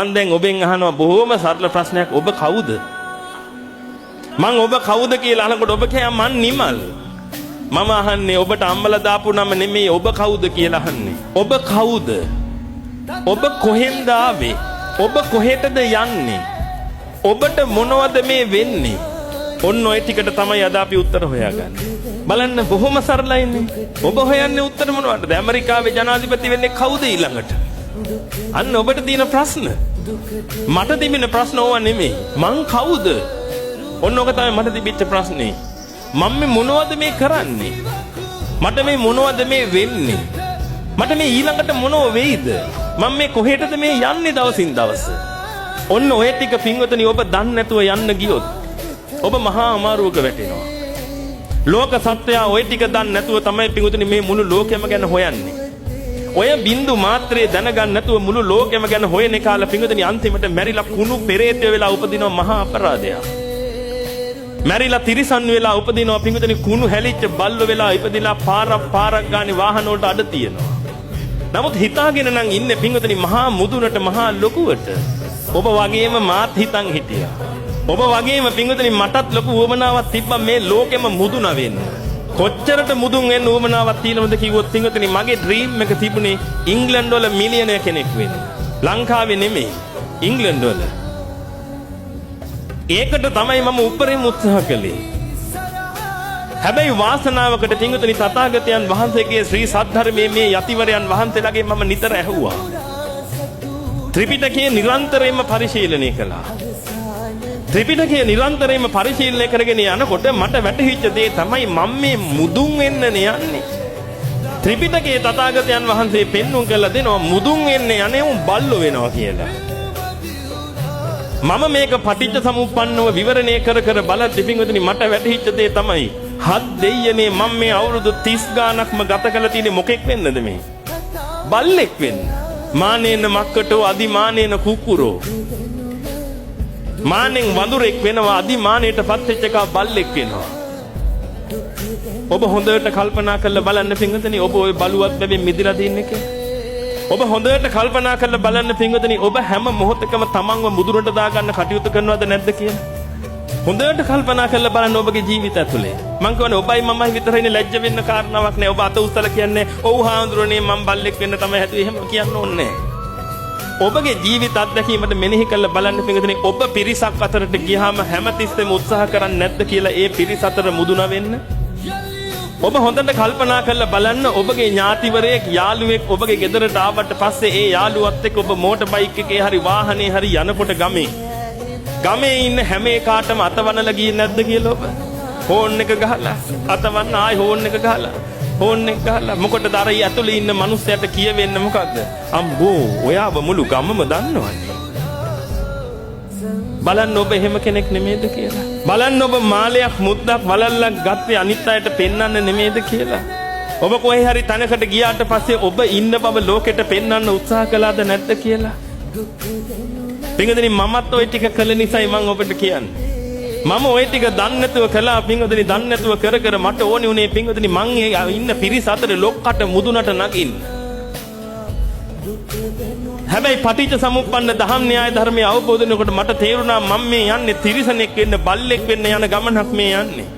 මං දැන් ඔබෙන් අහනවා බොහොම සරල ප්‍රශ්නයක්. ඔබ කවුද? මං ඔබ කවුද කියලා අහනකොට ඔබ කියනවා මං නිමල්. මම අහන්නේ ඔබට අම්මලා දාපු නම නෙමෙයි, ඔබ කවුද කියලා අහන්නේ. ඔබ කවුද? ඔබ කොහෙන්ද ආවේ? ඔබ කොහෙටද යන්නේ? ඔබට මොනවද මේ වෙන්නේ? ඔන්න ඔය ටිකට තමයි අද අපි උත්තර හොයාගන්නේ. බලන්න, බොහොම සරලයිනේ. ඔබ හොයන්නේ උත්තර මොනවටද? ඇමරිකාවේ ජනාධිපති වෙන්නේ කවුද ඊළඟට? අන්න ඔබට තියෙන ප්‍රශ්න. මට තිබෙන ප්‍රශ්න ඕවා නෙමෙයි. මං කවුද? ඔන්න ඔක තමයි මට තිබිච්ච ප්‍රශ්නේ. මම මේ මොනවද මේ කරන්නේ? මට මේ මොනවද මේ වෙන්නේ? මට මේ ඊළඟට මොනව වෙයිද? මම මේ කොහෙටද මේ යන්නේ දවසින් දවස? ඔන්න ඔය ටික පින්වතුනි, ඔබ දන්නේ නැතුව යන්න ගියොත් ඔබ මහා අමාරුවක වැටෙනවා. ලෝක සත්වයා ඔය ටික දන්නේ නැතුව තමයි පින්වතුනි මේ මුළු ලෝකෙම ගැන හොයන්නේ. ඔය බින්දු මාත්‍රේ දැනගන්න නැතුව මුළු ලෝකෙම ගැන හොයන කාලා පින්වතුනි අන්තිමට මැරිලා කුණු පෙරේතය වෙලා උපදිනවා. මහා අපරාධයක්. මැරිලා තිරිසන් වෙලා උපදිනවා පින්වතුනි. කුණු හැලිච්ච බල්ලෝ වෙලා ඉපදිලා පාරක් පාරක් ගානේ වාහන වලට අඩ තියෙනවා. නමුත් හිතාගෙන නම් ඉන්නේ පින්වතුනි මහා මුදුනට, මහා ලොකුවට. ඔබ වගේම මාත් හිතන් හිටියා. ඔබ වගේම පින්වතුනි මටත් ලොකු උවමනාවක් තිබ්බා මේ ලෝකෙම මුදුන වෙන්න. කොච්චරට මුදුන් වෙන්න උවමනාවක් තියෙනවද කිව්වොත් පින්වතුනි, මගේ ඩ්‍රීම් එක තිබුණේ ඉංග්ලන්ඩ් වල මිලියනර් කෙනෙක් වෙන්න. ලංකාවේ නෙමෙයි, ඉංග්ලන්ඩ් වල. ඒකට තමයි මම උපරිම උත්සාහ කළේ. හැබැයි වාසනාවකට පින්වතුනි, තථාගතයන් වහන්සේගේ ශ්‍රී සද්ධර්මයේ මේ යතිවරයන් වහන්සේලාගේ මම නිතර ඇහුවා. ත්‍රිපිටකය නිරන්තරයෙන්ම පරිශීලනය කළා. ත්‍රිපිටකය නිරන්තරයෙන්ම පරිශීලනය කරගෙන යනකොට මට වැටහිච්ච දේ තමයි මම මේ මුදුන් වෙන්නනේ යන්නේ. ත්‍රිපිටකයේ තථාගතයන් වහන්සේ පෙන්නුම් කරලා දෙනවා මුදුන් වෙන්න යන්නේ උන් බල්ලෝ වෙනවා කියලා. මම මේක පටිච්ච සමුප්පන්නව විවරණය කර කර බලද්දි පින්වතුනි මට වැටහිච්ච දේ තමයි, හත් දෙයියනේ, මම මේ අවුරුදු 30 ගාණක්ම ගත කරලා තියෙන්නේ මොකෙක් වෙන්නද මේ? බල්ලෙක් වෙන්න. මානේන මක්කටෝ අදිමානේන කුකුරෝ. මානෙන් වඳුරෙක් වෙනවා, අදිමානයට පත් වෙච්ච එකා බල්ලෙක් වෙනවා. ඔබ හොඳට කල්පනා කරලා බලන්න පින්වතුනි, ඔබ ඔය බලුවත් බැවින් මිදිලා තින්නේ කියලා. ඔබ හොඳට කල්පනා කරලා බලන්න පින්වතුනි, ඔබ හැම මොහොතකම තමන්ව මුදුනට දාගන්න කටයුතු කරනවද නැද්ද කියලා. හොඳට කල්පනා කරලා බලන්න ඔබගේ ජීවිත ඇතුලේ. මං කියන්නේ ඔබයි මමයි විතරයිනේ, ලැජ්ජ වෙන්න කාරණාවක් නෑ. ඔබ අත උස්සලා කියන්නේ ඔව් හාමුදුරනේ, මං බල්ලෙක් වෙන්න තමයි හැදුවේ, එහෙම කියන්න ඕනේ නෑ. ඔබගේ ජීවිත අත්දැකීමට මෙනෙහි කරලා බලන්න පින්වතුනි, ඔබ පිරිසක් අතරට ගියාම හැමතිස්සෙම උත්සාහ කරන්නේ නැද්ද කියලා ඒ පිරිස අතර මුදුන වෙන්න? ඔබ හොඳට කල්පනා කරලා බලන්න, ඔබගේ ඥාතිවරයෙක්, යාළුවෙක් ඔබගේ ගෙදරට ආවට පස්සේ ඒ යාළුවත් එක්ක ඔබ මෝටර් බයික් එකේ හරි වාහනේ හරි යනකොට ගමේ ගමේ ඉන්න හැම එකාටම අතවනලා ගියේ නැද්ද කියලා? ඔබ හෝන් එක ගහලා අතවන්න, ආයි හෝන් එක ගහලා, හෝන් එක ගහලා. මොකටද? අර ඇතුලේ ඉන්න මනුස්සයාට කියවෙන්න මොකද්ද? අම්බෝ, ඔයාව මුළු ගමම දන්නවනේ. බලන්න, ඔබ එහෙම කෙනෙක් නෙමෙයිද කියලා. බලන්න, ඔබ මාලයක්, මුද්දක්, වලල්ලක් ගත්තේ අනිත් අයට පෙන්වන්න නෙමෙයිද කියලා. ඔබ කොහේ හරි තැනකට ගියාට පස්සේ ඔබ ඉන්න බව ලෝකෙට පෙන්වන්න උත්සාහ කළාද නැද්ද කියලා. පින්වතුනි, මමත් ඔය ටික කළ නිසායි මං ඔබට කියන්නේ. මම ඔය ටික දන්නේ නැතුව කළා පින්වතුනි. දන්නේ නැතුව කර කර මට ඕනේ උනේ පින්වතුනි මං ඒ ඉන්න පිරිස අතර ලොක්කට මුදුනට නගින්න. හැබැයි පටිච්ච සමුප්පන්න දහම් න්‍යාය ධර්මය අවබෝධ වෙනකොට මට තේරුණා මම මේ යන්නේ තිරිසනෙක් වෙන්න, බල්ලෙක් වෙන්න යන ගමනක් මේ යන්නේ.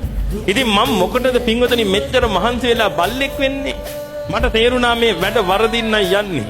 ඉතින් මම මොකටද පින්වතුනි මෙච්චර මහන්සි වෙලා බල්ලෙක් වෙන්නේ? මට තේරුණා මේ වැඩ වරදින්නයි යන්නේ.